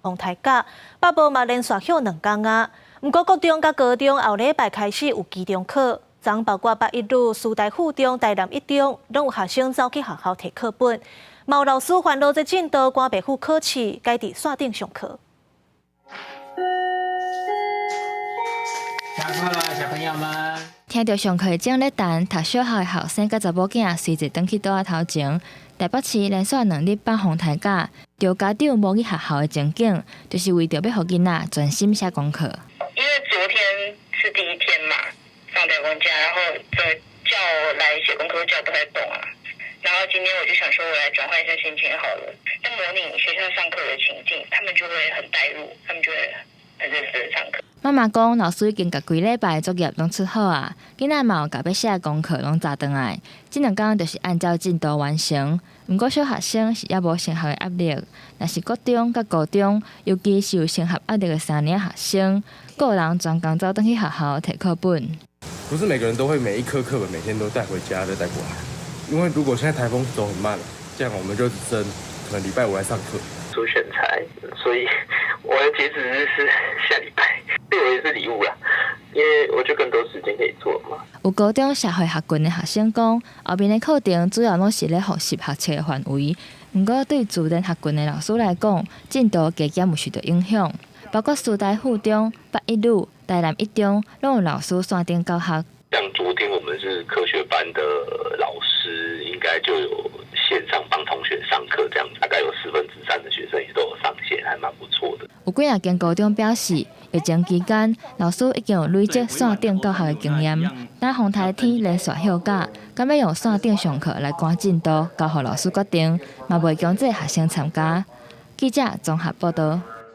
風颱假，北部嘛連續歇兩工啊。毋過國中佮高中後禮拜開始有期中考，昨包括北一女、師大附中、台南一中，攏有學生走去學校提課本。嘛有老師煩惱這進度趕袂赴考試，改佇線頂上課。下課啦，小朋友們。聽著上課鐘咧彈，讀小學的學生佮查某囝隨坐轉去桌仔頭前。台北市連續兩日放風颱假，著家長無去學校的情景，就是為著欲予囡仔專心寫功課。因為昨天是第一天嘛，放颱風假，然後這叫來寫功課叫不太動啊。然後今天我就想說，我來轉換一下心情好了。但模擬學校上課的情境，他們就會很帶入，他們就會很認真上課。媽媽講，老師已經共規禮拜的作業攏出好啊，囡仔嘛有共欲寫的功課攏查轉來，這兩工就是按照進度完成。毋過小學生是猶無升學的壓力，若是國中佮高中，尤其是有升學壓力的三年學生，閣有人專工走轉去學校提課本。不是每個人都會每一科課本每天都帶回家再帶過來，因為如果現在颱風走很慢，這樣我們就只剩可能禮拜五來上課。出選材，所以我的截止日是下禮拜，對我也是禮物啦，因為我就更多時間可以做嘛。有高中社會學群的學生講，後面的課程主要攏是咧複習學測的範圍。毋過對自然學群的老師來講，進度加減有受著影響。包括師大附中、北一女、台南一中，攏有老師線頂教學。像昨天我們是科學班的老師，應該就有線上幫同學上課，這樣大概有3/4的學生也都有上線，還蠻不錯的。有幾若間高中表示，疫情期間老師已經有累積線頂教學的經驗。當風颱天連續歇假，敢欲用線頂上課來趕進度，交予老師決定，嘛袂強制學生參加。記者綜合報導。